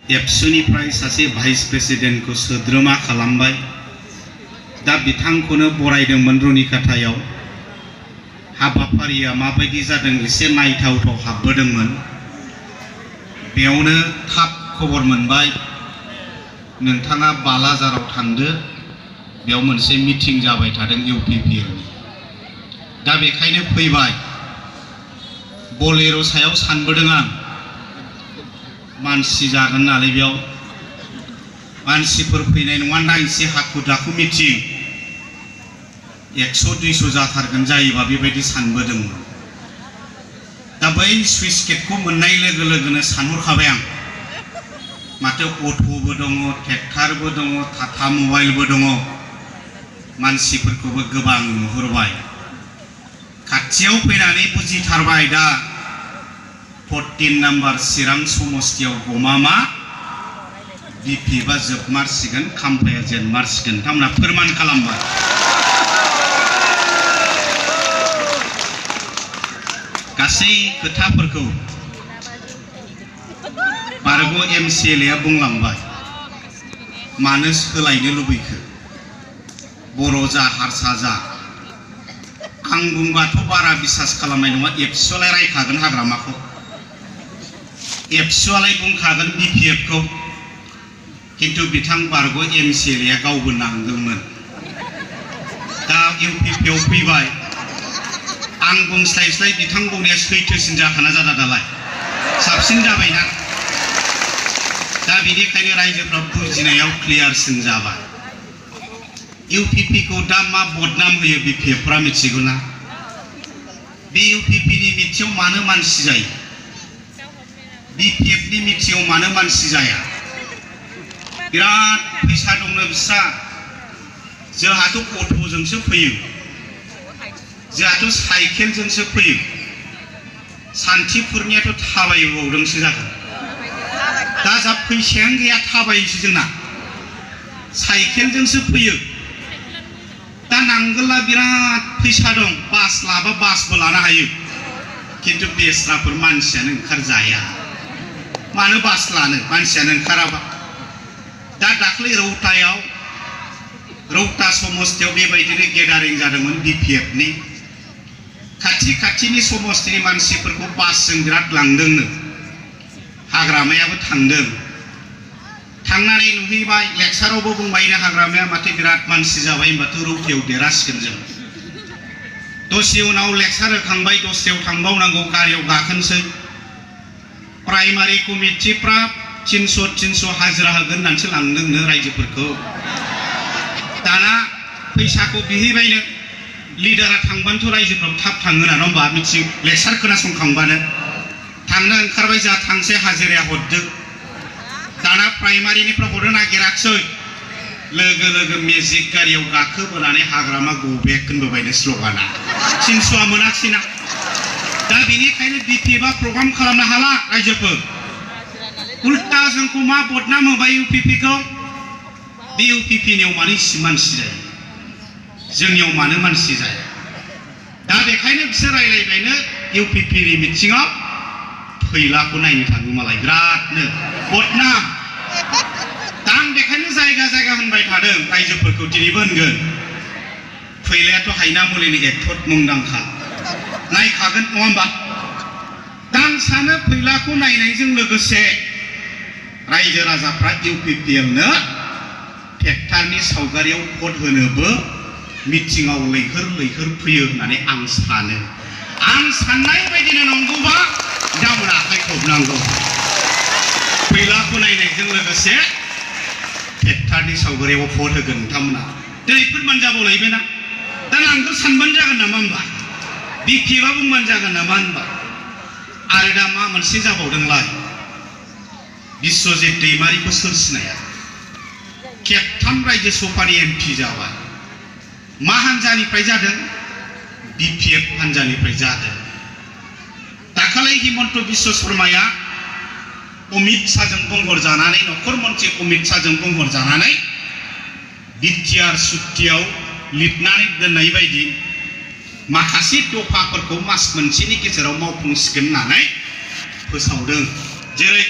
एबसुनिफ्राय सासे भाइस प्रेसिडेन्टखौ सोद्रोमा खालामबाय। दा बिथांखौनो बरायदोंमोन रुनिकाटायाव। हाबाफारिया माबायदि जादों एसे नायथावथाव हाबबोदोंमोन। बेयावनो थाब खबर मोनबाय, नोंथाङा बालाजाराव थांदो, बेयाव मोनसे मिटिं जाबाय थादों इउपिपिएलनि। दा बेखायनो फैबाय। बलेर' सायाव सानबोदों आं, मानसि जागोन नालाय बेयाव मानसिफोर फैनाय नङा ना, एसे हाखु दाखु मिटिं 100-200 जाथारगोन जायोबा बेबायदि सानबोदोंमोन। दा बै सुइस गेटखौ मोननाय लोगो लोगोनो सानहरखाबाय आं, माथो अट'बो दङ, ट्रेक्टरबो दङ, टाटा मबाइलबो दङ, मानसिफोरखौबो गोबां नुहुरबाय। खाथियाव फैनानै बुजिथारबाय, दा 14 नाम्बार चिरां समस्तियाव गमामा बिपिएफआ जोबमारसिगोन, खाम्फाया जेनमारसिगोन। बिथांमोना फोरमान खालामबाय। गासै खोथाफोरखौ बारग' एमसिएलए बुंलांबाय। मानो सोलायनो लुबैखो, बर' जा हारसा जा। आं बुंबाथ' बारा बिसास खालामनाय नङा, एबसुआलाय रायखागोन हाग्रामाखौ, एबसुआलाय बुंखागोन बिपिएफखौ। किन्तु बिथां बारग' एमसिएलए गावबो नांदोंमोन। दा इउपिपिआव फैबाय। आं बुंस्लायस्लाय बिथां बुंनाया सैथोसिन जाखाना जादा दालाय, साबसिन जाबायना। दा बिनिखायनो रायजोफ्रा बुजिनायाव क्लियारसिन जाबाय। इउपिपिखौ दा मा बदनाम होयो बिपिएफफ्रा मिथिगौ ना? बे इउपिपिनि मिथिङाव मानो मानसि जायो, बिपिएफनि मिथिङाव मानो मानसि जाया? बिराद फैसा दंनो बिस्रा। जोंहाथ' अट'जोंसो फैयो, जोंहाथ' साइकेलजोंसो फैयो। सान्थिफुरनियाथ' थाबायबावदोंसो जागोन। दा जा फैसायानो गैया, थाबायोसो जोंना, साइकेलजोंसो फैयो। दा नांगोला बिराद फैसा दं, बास लाबा बासबो लानो हायो। किन्तु बेस्राफोर मानसियानो ओंखारजाया। मानो बास लानो, मानसियानो ओंखाराबा? दा दाख्लै रौता समस्तियाव बेबायदिनो गेदारिं जादोंमोन बिपिएफनि। खाथिनि समस्तिनि मानसिफोरखौ बासजों बिराद लांदोंनो। हाग्रामायाबो थांदों। थांनानै नुहैबाय, लेक्सारावबो बुंबायनो हाग्रामाया माथो बिराद मानसि जाबाय, होनबाथ' रौतायाव देरहासिगोन जों। दसे उनाव लेक्सार होखांबाय, दसेयाव थांबावनांगौ, गारियाव गाखोनोसै। प्राइमारि कमिटिफ्रा 300 हाजिरा होगोन होननानैसो लांदोंनो रायजोफोरखौ। दाना फैसाखौ बिहैबायनो। लिडारा थांबानोथ' रायजोफ्राबो थाब थाङो ना, नङा होमबा? मिथिं लेक्सार खोनासंखांबानो थांनो ओंखारबाय, जा थांसै हाजिराया हरदो। दाना प्राइमारिनिफ्राय हरनो नागिराखिसै, लोगो लोगो मेजिक गारियाव गाखोबोनानै हाग्रामा गबेक होनबोबायनो स्लगाना। 300 मोनाखिसैना। दा बेनिखायनो बिपिएफआ प्रग्राम खालामनो हाला रायजोफोर। उल्टा जोंखौ मा बदनाम होबाय इउपिपिखौ। बे इउपिपिनियाव मानो इसे मानसि जायो, जोंनियाव मानो मानसि जाया? दा बेखायनो बिसोर रायलायबायनो इउपिपिनि मिथिङाव फैलाखौ नायनो थाङो मालाय बिरादनो बदनाम। दा आं बेखायनो जायगा होनबाय थादों रायजोफोरखौ, दिनैबो होनगोन। फैलायाथ' हायनामुलिनि एक्टर मुंदांखा, नायखागोन नङा होमबा? दा आं सानो फैलाखौ नायनायजों लोगोसे रायजो राजाफ्रा इउपिपिएलनो ट्रेक्टरनि सावगारियाव भट होनोबो मिटिङाव लैहोर फैयो होननानै आं सानो। आं साननाय बायदिनो नंगौबा बिथांमोना आखाइ खबनांगौ। फैलाखौ नायनायजों लोगोसे ट्रेक्टरनि सावगारियाव भट होगोन बिथांमोना। दिनै फोरमान जाबावलायबाय ना। दा नांगोल सानबानो जागोन नामा होनबा? बिपिएफआ बुंबानो जागोन नामा होनबा? आरो दा मा मोनसे जाबावदोंलाय, बिश्वजित दैमारिखौ सोर सिनाया? खेबथाम रायजो सभानि एमपि जाबाय। मा हान्जानिफ्राय जादों? बिपिएफ हान्जानिफ्राय जादों। दाखालै हिमन्त बिश्व शर्माया अमित शाहजों बुंहरजानानै, नखर मन्थ्रि अमित शाहजों बुंहरजानानै बिटिआर सुक्तियाव लिरनानै दोननाय बायदि माखासे दफाफोरखौ मास मोनसेनि गेजेराव मावफुंसिगोन होननानै फोसावदों। जेरै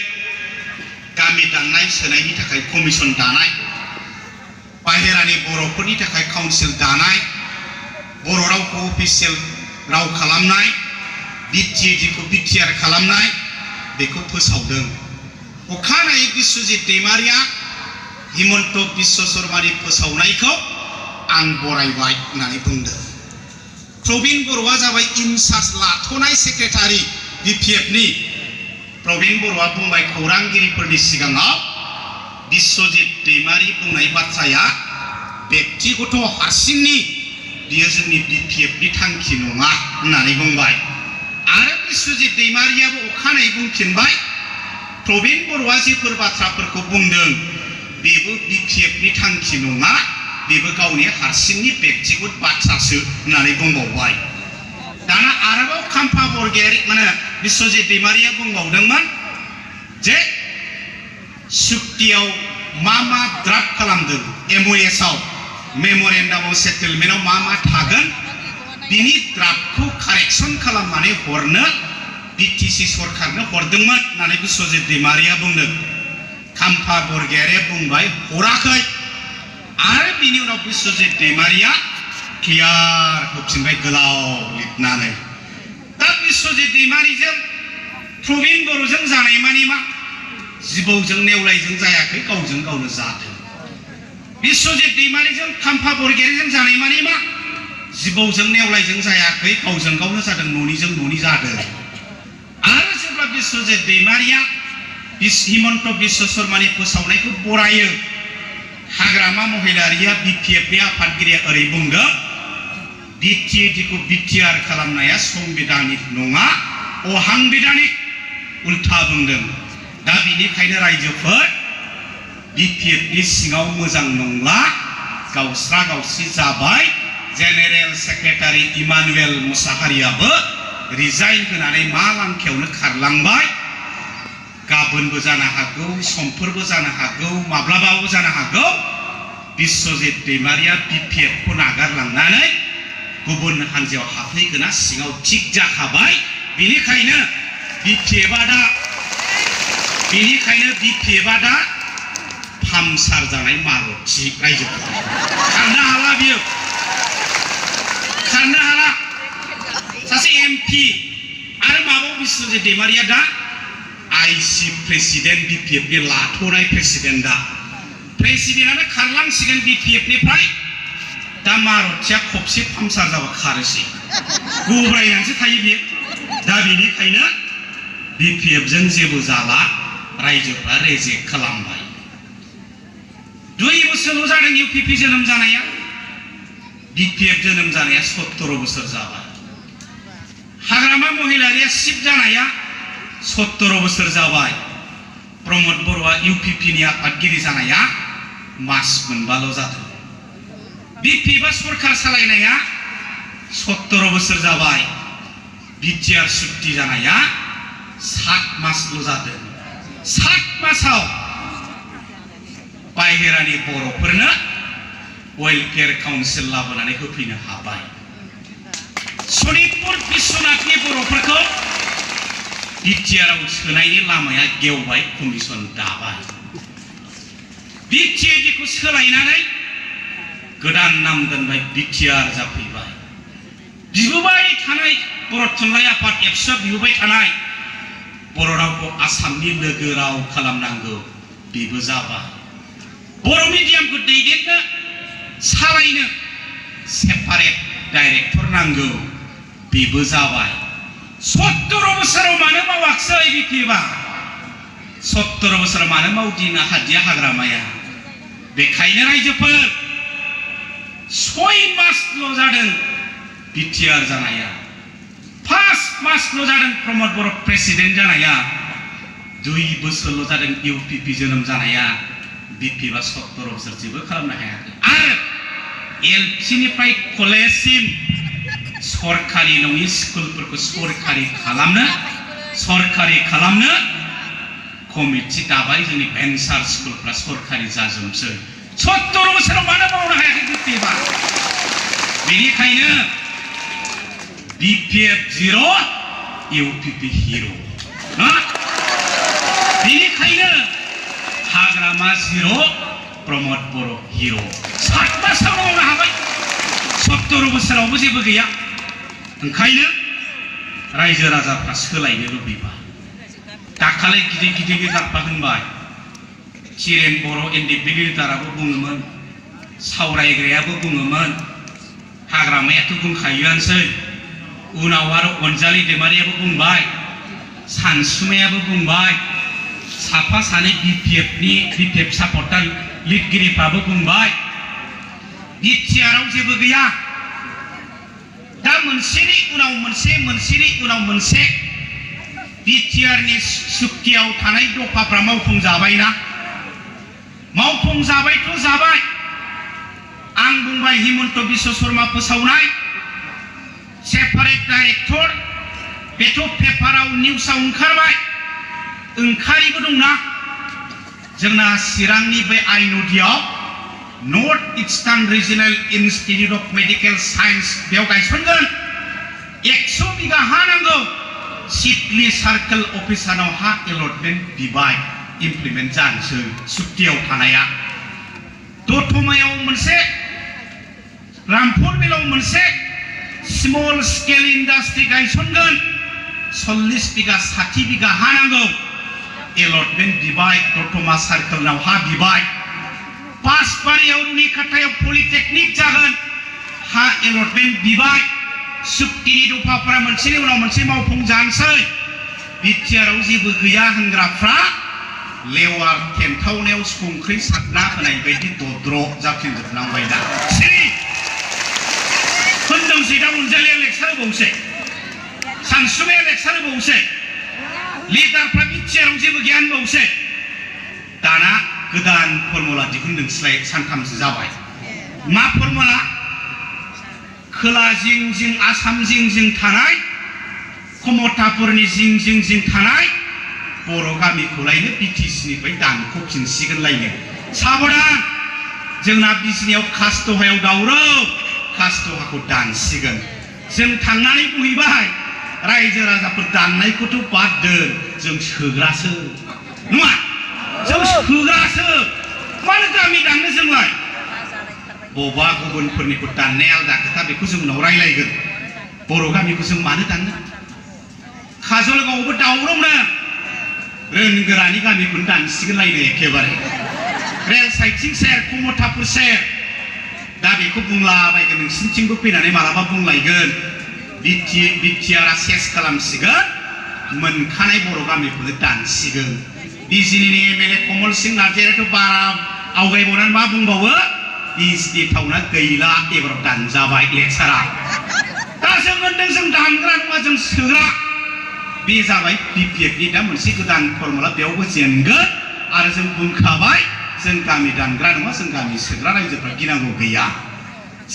गामि दाननाय सोनायनि थाखाय कमिसन दानाय बाहेरानि बर'फोरनि थाखाय काउन्सिल दानाय बर' रावखौ अफिसियेल राव खालामनाय बिटिएडिखौ बिटिआर खालामनाय बेखौ फोसावदों अखानायै बिश्वजित दैमारिया हिमन्त बिश्व शर्मानि फोसावनायखौ आं बरायबाय होननानै बुंदों प्रबिन बर'आ जाबाय इनचार्ज लाथ'नाय सेक्रेटारि बिपिएफनि प्रबिन बर'आ बुंबाय खौरांगिरिफोरनि सिगाङाव बिश्वजित दैमारि बुंनाय बाथ्राया व्यक्तिगत हारसिंनि बियो जोंनि बिपिएफनि थांखि नङा होननानै बुंबाय आरो बिश्वजित दैमारियाबो अखानायै बुंफिनबाय प्रबिन बर'आ जेफोर बाथ्राफोरखौ बुंदों बेबो बिपिएफनि थांखि नङा बेबो गावनि हारसिंनि व्यक्तिगत बाथ्रासो होननानै बुंबावबाय दाना आरोबाव खाम्फा बरगयारि माने बिश्वजित दैमारिया बुंबावदोंमोन जे सुक्तियाव मा ड्राफ्ट खालामदों एमओएसआव मेमोरेन्डाम अफ सेटलमेन्टआव मा थागोन बिनि ड्राफ्टखौ कारेक्सन खालामनानै हरनो बिटिसि सरकारनो हरदोंमोन होननानै बिश्वजित दैमारिया बुंदों खाम्फा बरगयारिया बुंबाय हराखै आरो बिनि उनाव बिश्वजित दैमारिया क्लियार होफिनबाय गोलाव लिरनानै दा बिश्वजित दैमारिजों प्रबिन बर'जों जानाय मानि मा जिबौजों नेवलायजों जायाखै गावजों गावनो जादों बिश्वजित दैमारिजों खाम्फा बरगयारिजों जानाय मानि मा जिबौजों नेवलायजों जायाखै गावजों गावनो जादों न'निजों न'नि जादों आरो जेब्ला बिश्वजित दैमारिया हिमन्त बिश्व शर्मानि फोसावनायखौ बरायो हाग्रामा महिलारिया बिपिएफनि आफादगिरिया ओरै बुंदों बिटिएडिखौ बिटिआर खालामनाया संबिधानिक नङा अहांबिधानिक उल्था बुंदों दा बिनिखायनो रायजोफोर बिपिएफनि सिङाव मोजां नंला गावस्रा गावस्रि जाबाय जेनेरेल सेक्रेटारि इमानुएल मुसाहारियाबो रिजाइन होनानै मा लांखायावनो खारलांबाय गाबोनबो जानो हागौ समफोरबो जानो हागौ माब्लाबाबो जानो हागौ बिश्वजित दैमारिया बिपिएफखौ नागारलांनानै गुबुन हान्जायाव हाबहैगोना सिङाव थिग जाखाबाय बेनिखायनो बिपिएफआ दा फामसार जानाय मारुति रायजोफोर खारनो हाला बियो खारनो हाला सासे एमपि आरो माबाव बिश्वजित दैमारिया दा आईसी प्रेसिडेंट बिपिएफनि लाथ'नाय प्रेसिडेंटआनो खारलांसिगोन बिपिएफनिफ्राय दा मारुतिया खबसे फामसार जाबा खारोसै गब्रायनानैसो थायो बियो दा बेनिखायनो बिपिएफजों जेबो जाला रायजोफ्रा रेजेक्ट खालामबाय 2 बोसोरल' जादों इउपिपि जोनोम जानाया बिपिएफ जोनोम जानाया 17 बोसोर जाबाय हाग्रामा महिलारिया शिफ्ट जानाया 17 बोसोर जाबाय प्रमोद बर'आ इउपिपिनि आफादगिरि जानाया मास मोनबाल' जादों बिपिएफआ सरकार सालायनाया 17 बोसोर जाबाय बिटिआर सुक्ति जानाया 7 मासल' जादों 7 मासाव बाहेरानि बर'फोरनो वेलफेयार काउन्सिल लाबोनानै होफैनो हाबाय सनितपुर बिश्वनाथनि बर'फोरखौ बिटिआरआव सोनायनि लामाया गेवबाय कमिसन दाबाय बिटिएडिखौ सोलायनानै गोदान नाम दोनबाय बिटिआर जाफैबाय बिबोबाय थानाय बर' थुनलाइ आफाद एबसुआ बिबोबाय थानाय बर' रावखौ आसामनि लोगो राव खालामनांगौ बेबो जाबाय बर' मिडियामखौ दैदेननो सालायनो सेपारेट डाइरेक्टर नांगौ बेबो जाबाय 17 बोसोराव मानो मावाखिसै बिपिएफआ 17 बोसोराव मानो मावदिनो हादिया हाग्रामाया बेखायनो रायजोफोर 6 मासल' जादों बिटिआर जानाया 5 मासल' जादों प्रमोद बर' प्रेसिडेंट जानाया 2 बोसोरल' जादों इउपिपि जोनोम जानाया बिपिएफआ 17 बोसोर जेबो खालामनो हायाखै आरो एलपिनिफ्राय कलेजसिम सरकारि नङि स्कुलफोरखौ सरकारि खालामनो कमिटि दाबाय जोंनि भेन्सार स्कुलफ्रा सरकारि जाजोबसै 17 बोसोराव मानो मावनो हायाखै बिपिएफआ बेनिखायनो बिपिएफ 0 इउपिपि हिरो बेनिखायनो हाग्रामा जिर' प्रमद बर' हिर' 7 मासावनो मावनो हाबाय 70 बोसोरावबो जेबो गैया ओंखायनो रायजो राजाफ्रा सोलायनो लुबैबा दाखालि गिदिर गिदिर लिडारफ्रा होनबाय चिरेन बर' एनडिएफबि लिडाराबो बुङोमोन सावरायग्रायाबो बुङोमोन हाग्रामायाथ' बुंखायोआनोसै उनाव आरो अनजालि दैमारियाबो बुंबाय सानसुमैयाबो बुंबाय साफा सानै बिपिएफ सापर्टार लिडगिरिफ्राबो बुंबाय बिटिआरआव जेबो गैया दा मोनसेनि उनाव मोनसे बिटिआरनि सुक्तियाव थानाय दफाफ्रा मावफुंजाबायना मावफुंजाबायथ' जाबाय आं बुंबाय हिमन्त बिश्व शर्मा फोसावनाय सेपारेट डाइरेक्टर बेथ' पेपाराव निउसाव ओंखारबाय ओंखारिबो दंना जोंना चिरांनि बे आइनदियाव north eastern regional institute of medical science बेयाव गायसनगोन 100 बिगा हा नांगौ सिडली सार्कल अफिसाराव हा एलटमेन्ट बिबाय इमप्लिमेन्ट जानोसै सुक्तियाव थानाया दतमायाव मोनसे रामपुर मिलाव मोनसे स्मल स्केल इंडस्ट्री गायसनगोन 40 बिगा 60 बिगा हा नांगौ एलटमेन्ट बिबाय दतमा सार्कलनाव हा बिबाय पासबारियाव रुनिकाटायाव पलिटेकनिक जागोन हा एलटमेन्ट बिबाय सुक्तिनि दफाफोरा मोनसेनि उनाव मोनसे मावफुंजानोसै बिटिआरआव जेबो गैया होनग्राफ्रा लेवार थेन्थावनायाव संख्रि सारना होनाय बायदि दद्र जाफिनजोबनांबाय दा सिरि होनदोंसै दा अनजालिया लेक्सार होबावसै सानसुमैया लेक्सार होबावसै लिडारफ्रा बिटिआरआव जेबो गैया होनबावसै दाना गोदान फर्मुला दिहुनदोंसैलाय सानथामसो जाबाय मा फर्मुला खोला जिं जिं आसाम जिं जिं थानाय कमतापुरनि जिं जिं जिं थानाय बर' गामिखौलायनो बिटिसिनिफ्राय दानख'फिनसिगोनलायनो साबधान जोंना बिजनियाव कास्टहायाव दावराव कास्टहाखौ दानसिगोन जों थांनानै बुंहैबाय रायजो राजाफोर दाननायखौथ' बाद दोन जों सोग्रासो नङा जों सोग्रासो मानो गामि दाननो जोंलाय बबा गुबुनफोरनिखौ दाननाया आलदा खोथा बेखौ जों उनाव रायलायगोन बर' गामिखौ जों मानो दाननो काजलगावआवबो दावरावनो रोनगोरानि गामिखौनो दानसिगोनलायनो एखेबारे रेल साइथिं सेर कमतापुर सेर दा बेखौ बुंलाबायगोन नोंसिनिथिंबो फैनानै मालाबा बुंलायगोन बिटिआरआ सेस खालामसिगोन मोनखानाय बर' गामिखौनो दानसिगोन बिजिनिनि एमएलए कमल सिंह नार्जारियाथ' बारा आवगायबावनानै मा बुंबावो बिजनि टाउना गैला एबाराव दानजाबाय लेक्सारा दा जों होनदों जों दानग्रा नङा जों सोग्रा बे जाबाय बिपिएफनि दा मोनसे गोदान फर्मुला बेयावबो जेनगोन आरो जों बुंखाबाय जों गामि दानग्रा नङा जों गामि सोग्रा रायजोफ्रा गिनांगौ गैया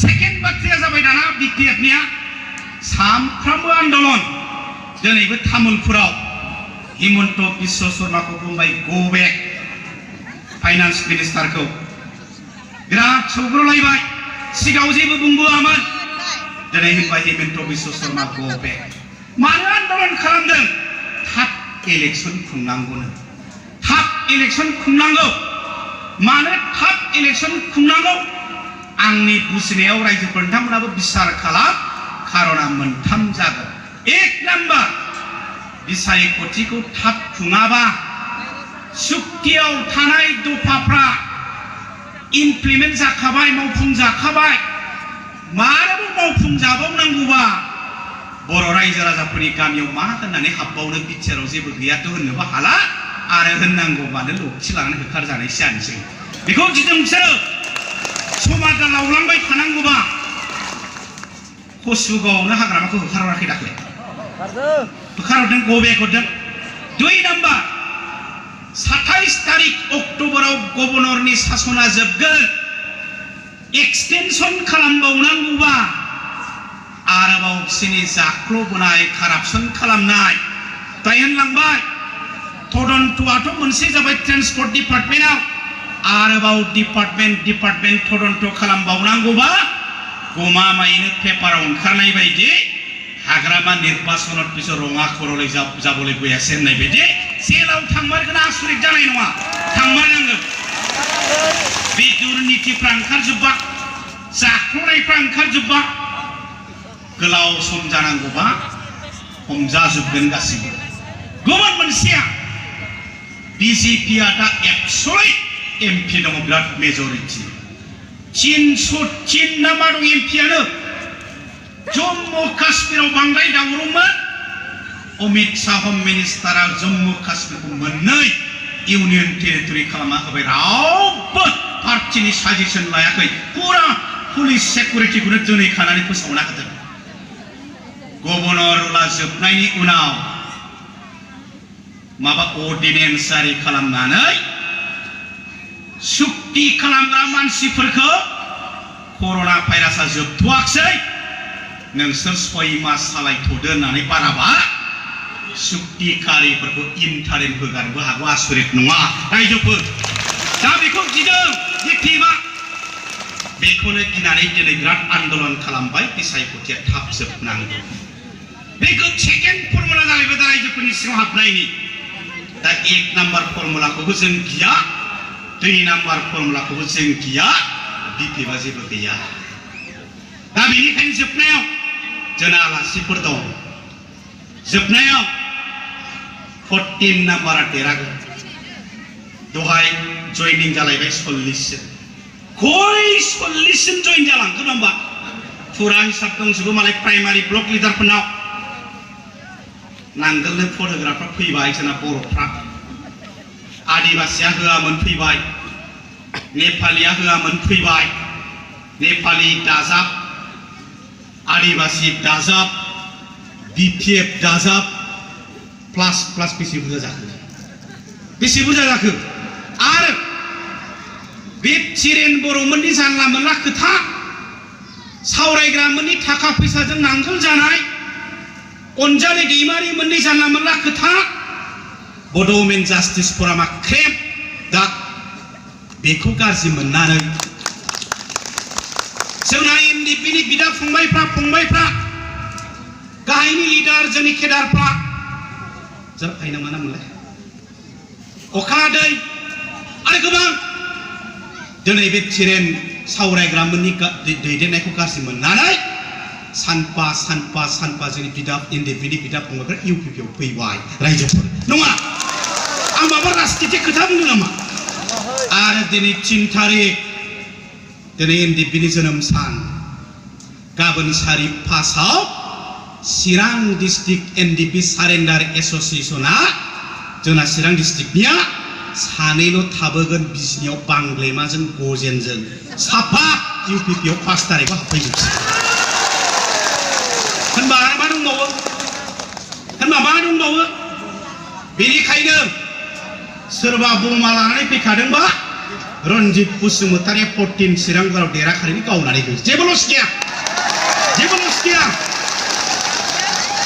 सेकेन्ड बाथ्राया जाबाय दाना बिपिएफनिया सामफ्रामबो आन्दलन दिनैबो तामुलपुराव हिमन्त बिश्व शर्माखौ बुंबाय गो बेक फाइनान्स मिनिस्टारखौ बिराद सौग्रावलायबाय सिगाङाव जेबो बुंबोआमोन दिनै होनबाय हिमन्त बिश्व शर्मा गो बेक मानो आन्दलन खालामदों थाब इलेक्सन खुंनांगौनो थाब इलेक्सन खुंनांगौ मानो थाब इलेक्सन खुंनांगौ आंनि बुजिनायाव रायजोफोर नोंथांमोनाबो बिसार खालाम खारना मोनथाम जागोन एक नाम्बार बिसायख'थिखौ थाब खुङाबा सुक्तियाव थानाय दफाफ्रा इमप्लिमेन्ट जाखाबाय मावफुंजाखाबाय माराबो मावफुंजाबावनांगौबा बर' रायजो राजाफोरनि गामियाव मा होननानै हाबबावनो बिटिआरआव जेबो गैयाथ' होननोबो हाला आरो होननांगौबानो लथि लानानै होखारजानायसो जानोसै बेखौ गिदों बिसोरो समाजा लावलांबाय थानांगौबा हसुगावआवनो हाग्रामाखौ होखारहराखै दाख्लै होखारहरदों गबेक हरदों 2 नाम्बार 27 तारिख अक्ट'बराव गभर्नरनि सासना जोबगोन एक्सटेनसन खालामबावनांगौबा आरोबाव बिसोरनि जाख्ल'बोनाय कारापसन खालामनाय दाय होनलांबाय तदन्तआथ' मोनसे जाबाय ट्रेन्सपर्ट डिपार्टमेन्टआव आरोबाव डिपार्टमेन्ट तदन्त खालामबावनांगौबा गमामायैनो पेपाराव ओंखारनाय बायदि हाग्रामा निर्बाचन पिछर रङा खर'लै जाबोलै बयासै होननाय बायदि जेलाव थांमारगोन आसुरित जानाय नङा थांमारनांगोन फेसिलिटिफ्रा ओंखारजोब्बा जाख्ल'नायफ्रा ओंखारजोब्बा गोलाव सम जानांगौबा हमजाजोबगोन गासिबो गुबुन मोनसेया बिजेपिआ दा 100 एमपि दङ बिराद मेजरिटि 303 ना मा दं एमपिआनो जम्मु काश्मीराव बांद्राय दावरावमोन अमित शाह हम मिनिस्टारा जम्मु काश्मीरखौ मोननै इउनियन टेरिटरि खालामना होबाय रावबो पार्टिनि साजेसन लायाखै पुरा पुलिस सेक्युरिटिखौनो दोनैखानानै फोसावना होदों गभर्नर रुला जोबनायनि उनाव माबा अर्डिनेन्स जारि खालामनानै सुक्ति खालामग्रा मानसिफोरखौ कर'ना भाइरासआ जोबथ'वाखै नोंसोर 6 मास सालायथ'दो होननानै बाराबा सुक्तिकारिफोरखौ इन्टारिम होगारनोबो हागौ आसरित नङा रायजोफोर दा बेखौ गिदों बिजेपिआ बेखौनो गिनानै दिनै बिराद आन्दोलन खालामबाय बिसायख'थिया थाब जोबनांगौ बेखौ सेकेन्ड फर्मुला जालायबाय दा रायजोफोरनि सिङाव हाबनायनि दा 1 नाम्बार फर्मुलाखौबो जों गिया 2 नाम्बार फर्मुलाखौबो जों गिया बिजेपिआ जेबो गैया दा बेनिखायनो जोबनायाव जोंना आलासिफोर दं जोबनायाव 14 नाम्बारा देरहागोन दहाय जयनिं जालायबाय 40 जोन गय 40 जोन जयन जालांगोन होनबा फुरा हिसाब दंजोबो मालाय प्राइमारि ब्लक लिडारफोरनाव नांगोलनो फट'ग्राफार फैबाय जोंना बर'फ्रा आदिबासिया होआमोन फैबाय नेपालिया होआमोन फैबाय नेपाली दाजाब आदिबासी दाजाब बिपिएफ दाजाब प्लास प्लास बेसे बुरजा जाखो आरो बे चिरेन बर'मोननि जानला मोनला खोथा सावरायग्रामोननि थाखा फैसाजों नांगोल जानाय अनजालि दैमारिमोननि जानला मोनला खोथा बड'मेन जास्टिस फरामा क्रेप दा बेखौ गाज्रि मोननानै जोंना एनडिपिनि बिदा फंबायफ्रा गाहायनि लिडार जोंनि केडारफ्रा जों फायना मा नामलाय अखा दै आरो गोबां दिनै बे चिरेन सावरायग्रामोननि दैदेननायखौ गाज्रि मोननानै सानफा जोंनि बिदा एनडिपिनि बिदा फंबायफ्रा इउपिपिआव फैबाय रायजोफोर नङा आं माबा राजनितिक खोथा बुंदों नामा आरो दिनै 3 तारिख दिनै एनडिपिनि जोनोम सान गाबोन 4/5 चिरां डिस्ट्रिक्ट एनडिपि सारेन्डार एसोसिएशना जोंना चिरां डिस्ट्रिक्टनिया सानैल' थाबोगोन बिजनियाव बांग्लेमाजों गजेनजों साफा इउपिपिआव 5 तारिखआव हाबफैजोबसै होनबा आरो मा दंबावो बेनिखायनो सोरबा बमा लानानै फैखादोंबा रन्जित बसुमतारिया 14 चिरांगड़आव देराखारिनि गावनानै होयो जेबो लस गैया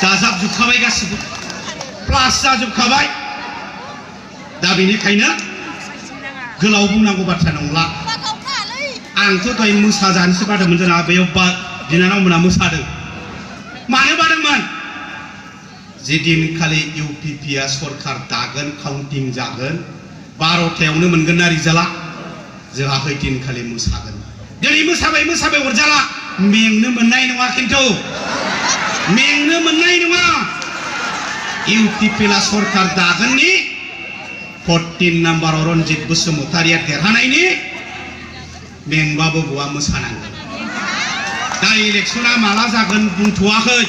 दाजाबजोबखाबाय गासिबो प्लास जाजोबखाबाय दा बेनिखायनो गोलाव बुंनांगौ बाथ्रा नंला आंथ' दहाय मोसाजानोसो बादोंमोन जोंना बेयाव बिनानावमोना मोसादों मानो बादोंमोन जे दिनखालि इउपिपिआ सरकार दागोन काउन्टिं जागोन 12थायावनो मोनगोन ना रिजाल्टआ जोंहा है दिनखालि मोसागोन दिनै मोसाबाय अरजाला मेंनो मोननाय नङा खिन्थु मेंनो मोननाय नङा इउपिपिआ सरकार दागोननि 14 नाम्बाराव रन्जित बसुमतारिया देरहानायनि मेंबाबो गवा मोसानांगोन दा इलेक्शना माला जागोन बुंथ'वाखै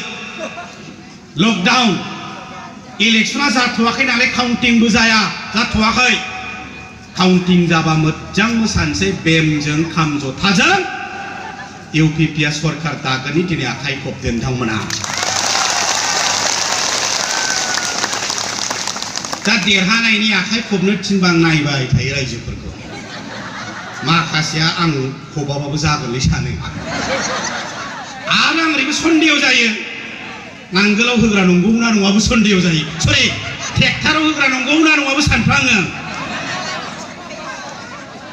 लकडाउन इलेक्शना जाथ'वाखै नालाय काउन्टिंबो जाथ'वाखै काउन्टिं जाबा मोजां मोसानोसै बेमजों खाम जथाजों इउपिपिआ सरकार दागोननि दिनै आखाइ खबदों नोंथांमोना दा देरहानायनि आखाइ खबनो थिनबा नायबाय थायो रायजोफोरखौ माखासेया आं खबाबाबो जागोनलै सानो आरो आं ओरैबो सन्देह जायो नांगोलाव होग्रा नंगौना नङाबो सन्देह जायो सरि ट्रेक्टराव होग्रा नंगौना नङाबो सानफ्लाङो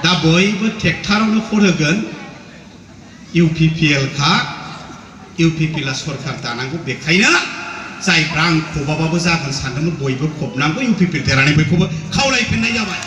दा बयबो ट्रेक्टरावनो भट होगोन इउपिपिएलखा इउपिपिएलआ सरकार दानांगौ बेखायनो जायफ्रा आं खबाबाबो जागोन सानदोंमोन बयबो खबनांगौ इउपिपिएल देरहानाय बयखौबो खावलायफिननाय जाबाय